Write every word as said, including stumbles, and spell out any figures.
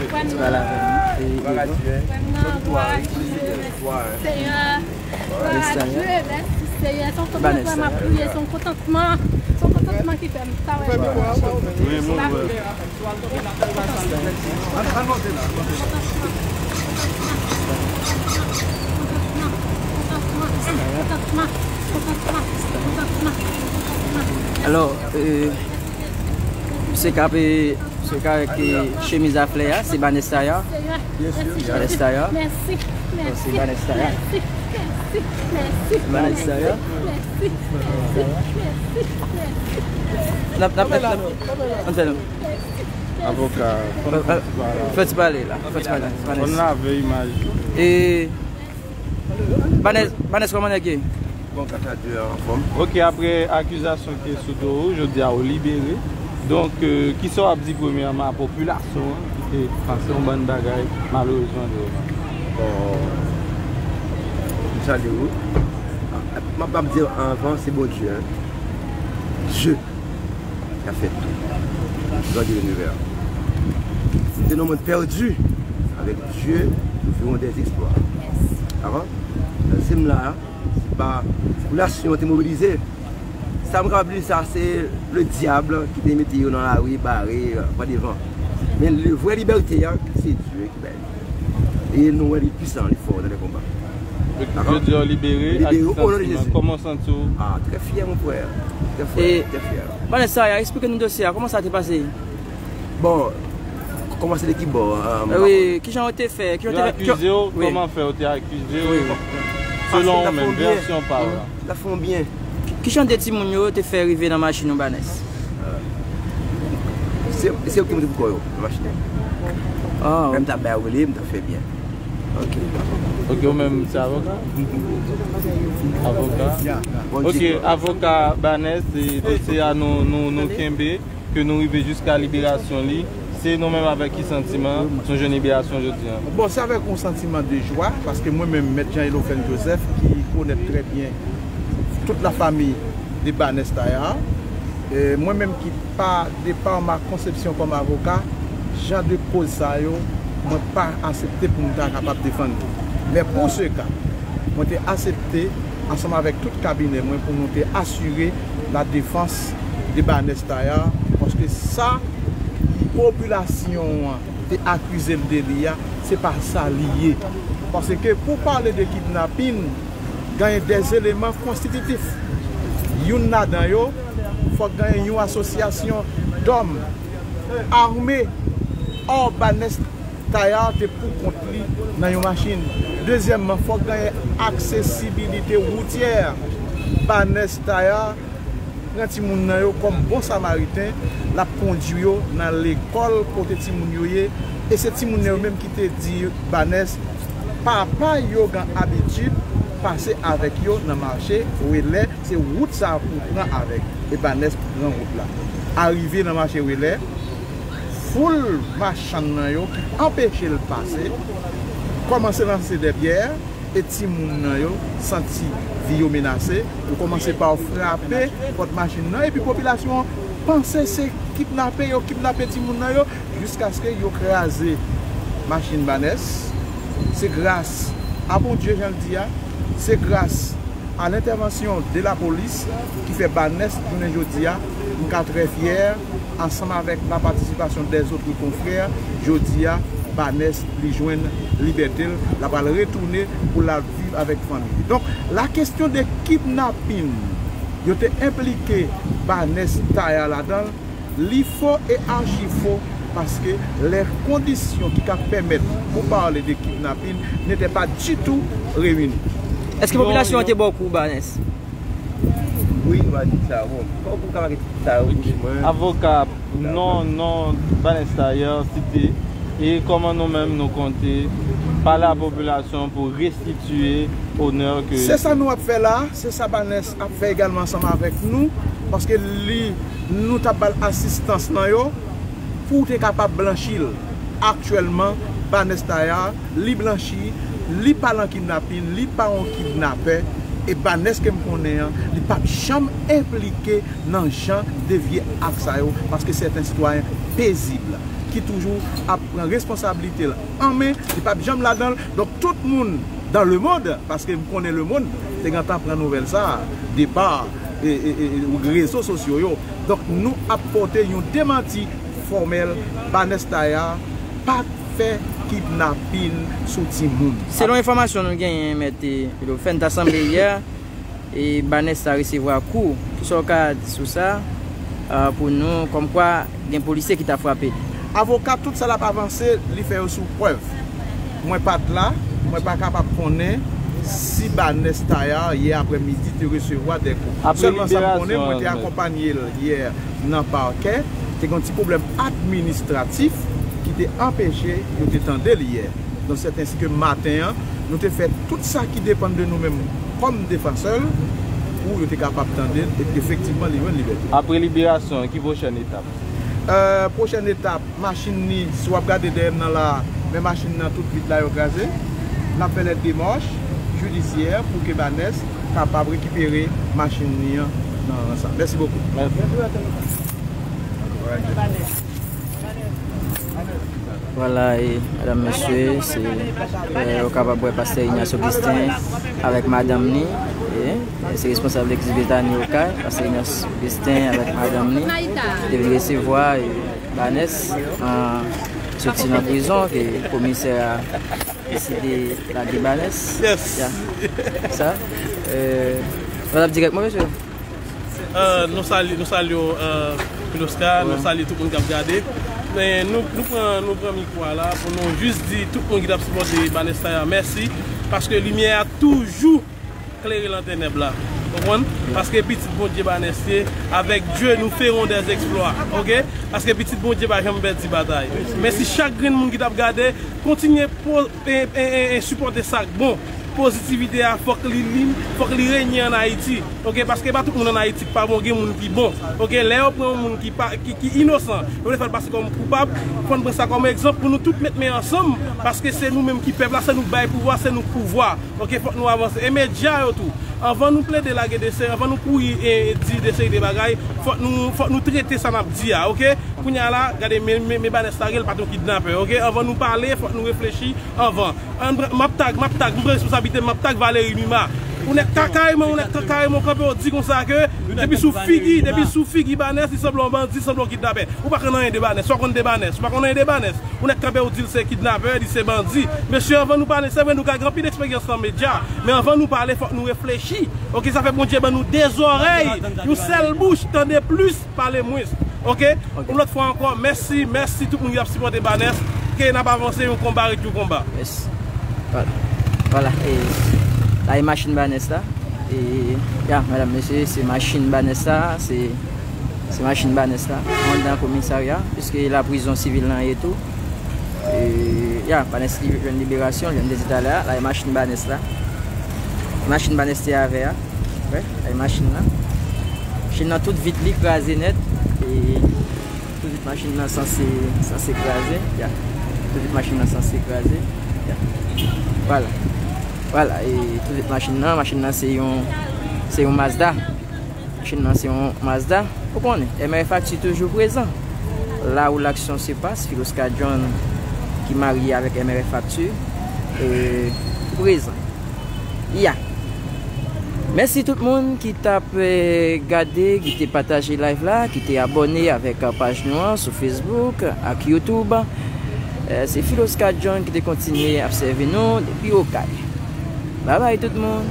Ti pale avè nou. E, e, Seyè, glwa a Dye, mèsi Seyè. Se yon kontan m ap kriye, se yon kontantman, se yon kontantman ki fè m ta wè. Alò, e, se k ap, e, Se ka avèk, e, chemiz a flè a, se Banès Taya. Banès Taya. Mèsi, mèsi, mèsi, mèsi, mèsi, mèsi, mèsi, mèsi. N ap, n ap, n ap, n ap fè non. Avoka, fè, fè, fè ti pale la, fè ti pale, Banès. Konn lave imaj. E, Banès, Banès, kòman nèg ye? Bon, gras a Dye, anfòm. Ok, apre akizasyon ki sou do ou, jodi a ou libere. Donk, euh, kisa w ap di premyèman a popilasyon an ki te pase yon bann bagay malerezman devan? Bon, m salye ou. M ap, m ap di anvan, se Bondye, hein. Dye. K ap fè tou. Grandir linivè. Se nan mond pèdi. Avèk Dye, nou fè yon dèzèksplwa. Avan, se m la, se pa popilasyon an te mobilize. Sa m kapab di sa, se le dyab ki te mete yo nan lari, bare, pran devan. Men le vrè libète a, se Dye ki bay li. E nou wè li pwisan, li fò nan le konba. Jodi a w libere, ak santiman, kòman w santi w? Ah, trè fyè, mon frè. Trè fyè, trè fyè. Vanessa, eksplike nou dosye a, kòman sa te pase? Bon, kòmanse de ki bò? Wi, kijan yo te fè? Yo akize w, kòman fè yo te akize w? Selon ou menm, vèsyon pa w la. L ap fè yon byen. Ki, ki jan de timoun yo te fè rive nan machin ou, Banès? Se, se yo ki moute pou kò yo nan machin nan. Ah. Men m t ap bay rele, m t ap fè byen. Ok. Ok, ou menm, se avoka? Avoka? Ok, avoka Banès, e dosye a nou, nou, nou kenbe. Ke nou rive jiska liberasyon li. Se nou menm avèk ki santiman nou jwenn liberasyon jodi a? Bon, se avèk yon santiman de jwa, paske mwen menm, Mèt Jean Elofène Joseph, ki konèt trè byen tout lafanmi de Banès Taya, e mwen menm ki pa, de par ma conception kòm avoka, jan de koz sa yo, mwen pa aksepte pou m ta kapab defann li. Men pou se ka, mwen te aksepte ansanm avèk tout kabinè mwen pou nou te asire la defans de Banès Taya, paske sa popilasyon an te akize l de li a, se pa sa li ye. Paske pou pale de kidnapin, genyen dè eleman konstititif. Youn ladan yo, fòk genyen yon asosyasyon dòm ame, ò Banès Taya te pou kont li nan yon machin. Dezyèmman, fòk genyen aksesibilite woutyè. Banès Taya pran timoun nan yo kòm bon samariten, l ap kondui yo nan lekòl kote timoun yo ye, e se timoun nan yo menm ki te di Banès, papa yo gen abitid pase avèk yo nan mache Relè, se wout sa pou pran avèk, e Banès pran wout la. Arive nan mache Relè, foul machann nan yo ki anpeche l pase, kòmanse lanse dè pyè, e timoun nan yo santi vi yo menase, yo kòmanse pa frape pòt machin nan, epi popilasyon an panse se kidnape yo kidnape timoun nan yo, jiskaske yo kraze machin Banès. Se gras a Bondye, jan l di a, se gras a lentèvansyon de lapolis ki fè Banès, jounen jodi a, m ka trè fyè, ansanm avèk la patisipasyon dèzòt konfrè, jodi a, Banès, li jwenn libète l, l ap al retounen pou l al viv avèk fanmi li. Donk, la kesyon de kidnapin yo te enplike Banès Taya ladan l, li fo e achi fo, paske lè kondisyon ki ka pèmèt pou pale de kidnapin n'étaient pas du tout réunies. Èske popilasyon an te ba w kou, Banès? Wi, nou va di sa, bon. Kòman pou ka make tout sa yo pou mwen? Avoka, non, non, Banès Taya site, e kòman nou menm nou konte pale a popilasyon pou restitiye onè ke... Se sa nou ap fè la, se sa Banès ap fè egalman ansanm avèk nou, paske li, nou t ap ba l asistans nan yo pou w te kapab blanchi l. Aktyèlman, Banès Taya, li blanchi, li pa nan kidnapin, li pa yon kidnapè, e Banès ke m konnen an, li p ap janm enplike nan jan de vye ak sa yo, paske sèten sitwayen pezib, ki toujou ap pran responsablite l an men, li p ap janm ladan l. Donk, tout moun dans le monde, paske m konnen lemonn te gentan pran nouvèl sa a, depa e, e, e, e, rezo sosyo yo. Donk, nou ap pote yon demanti fòmèl, Banès Taya pa t fè kidnapin sou timoun. Selon enfòmasyon nou genyen, mèt, e, Ilofèn ta sanble yè, e Banès ta resevwa kou. Kisa w ka di sou sa, a, pou nou, kòmkwa gen polisye ki ta frape li? Avoka, tout sa l ap avanse, li fè yo sou prèv. Mwen pa t la, mwen pa kapab konnen si Banès Taya yè aprèmidi te resevwa de kou. Sèlman sa m konnen, mwen te akonpanye l yè nan pakè, te gen yon ti pwoblèm administratif ki te anpeche yo te tande l yè. Donk, sèt ensi ke maten an, nou te fè tout sa ki depann de nou menm kòm defansè l pou yo te kapab tande l epi efektivman li jwenn libète. Apre liberasyon, ki pwochèn etap? E, pwochèn etap, machin ni, si w ap gade dèyè m nan la a, men machin nan tout vit la yo kraze. N ap fè lè demach jidisyè pou ke Banès kapab rekipere machin ni an nan rans sa. Mèsi bokou. Mèsi. Vwala, e, medam, mesye, se, e, ou kapab wè pastè Ignace Augustin avèk madanm ni, e, se responsab legliz Betani Okay, pastè Ignace Augustin avèk madanm ni, te vin resevwa, e, Banès, an, soti nan prizon, ke komisè a deside lage Banès. Yes. Ya. Sa, e, nou t ap dirèk mwen, mesye? E, nou salye, nou salye w, e, Filosca, nou salye tout moun k ap gade. Men nou, nou pran, nou pran mikwo a la pou nou jis di tout moun ki t ap sipòte Banès Taya mèsi, paske limyè a toujou klere nan tenèb la. Konprann? Paske pitit Bondye Banès ye, avec Dieu nous ferons des exploits. Oke? Paske pitit Bondye pa janm pèdi batay. Mèsi chak grenn moun ki t ap gade, kontinye po-, e, e, e, e, sipòte sa k bon. Pozitivite a, fòk li, li, fòk li renye ann Ayiti. Oke, paske pa tout moun ann Ayiti k pa bon, gen moun ki bon. Oke, lè yo pran yon moun ki pa, ki, ki inosan, yo vle fè l pase kòm koupab, fò n pran sa kòm egzanp pou nou tout met men ansanm, paske se nou menm ki pèp la, se nou k bay pouvwa, se nou k pouvwa. Oke, fòk nou avanse. E medya yo tou, anvan nou plede lage de seri, anvan nou kouri e di de seri de bagay, fòk nou, fòk nou trete sa n ap di a, oke? Kounye a la, gade, men, men, men Banès Taya, l pa t yon kidnapè, oke? Anvan nou pale, fòk nou reflechi anvan. Ann pran, m ap tag, m ap tag, m pran responsablite m, m ap tag Valery Numa. Ou nèg Kakayman, ou nèg Kakayman, ou kanpe, ou di konsa ke depi sou figi, depi sou figi Banès, li sanble yon bandi, li sanble yon kidnapè. Ou pa konn anyen de Banès, ou pa konn de Banès, ou pa konn anyen de Banès. Ou nèk kanpe ou di l se kidnapè, li se bandi. Mesye, anvan nou pale, se vre nou ka gen anpil eksperyans nan medya, men anvan nou pale, fòk nou reflechi. Oke, sa fè Bondye ban nou de zòrèy, yon sèl bouch, tande plis, pale mwens. Oke? Yon lòt fwa ankò, mèsi, mèsi tout moun ki ap sipòte Banès. Ke n ap avanse, yon konba ret yon konba. Mèsi. Vwala. Vwala, e, la e machin Banès la. E, ya, medam, mesye, se machin Banès la, se, se machin Banès la, anndan komisarya, piske la prizon sivil lan ye tou. E, ya, Banès li jwenn liberasyon, jwenn dezi talè a, la e machin Banès la. Machin Banès te avè a, wè, la e machin lan. Machin lan tout vit li kraze nèt, e, tout vit machin lan sanse, sanse kraze, ya. Tout vit machin lan sanse kraze, ya. Vwala. Vwala, e tout vit machin lan, machin lan se yon, se yon Mazda. Machin lan se yon Mazda. Ou konnen, M R F Actu toujou prezan. Là où l'action se passe, Filosca John ki marye avèk M R F Actu, e, prezan. Ya. Mèsi tout moun ki t ap, e, gade, ki te pataje live la, ki te abòne avèk, e, paj nou an sou Facebook ak YouTube. E, se Filosca John ki te kontinye ap sèvi nou depi Okay. Babay tout moun.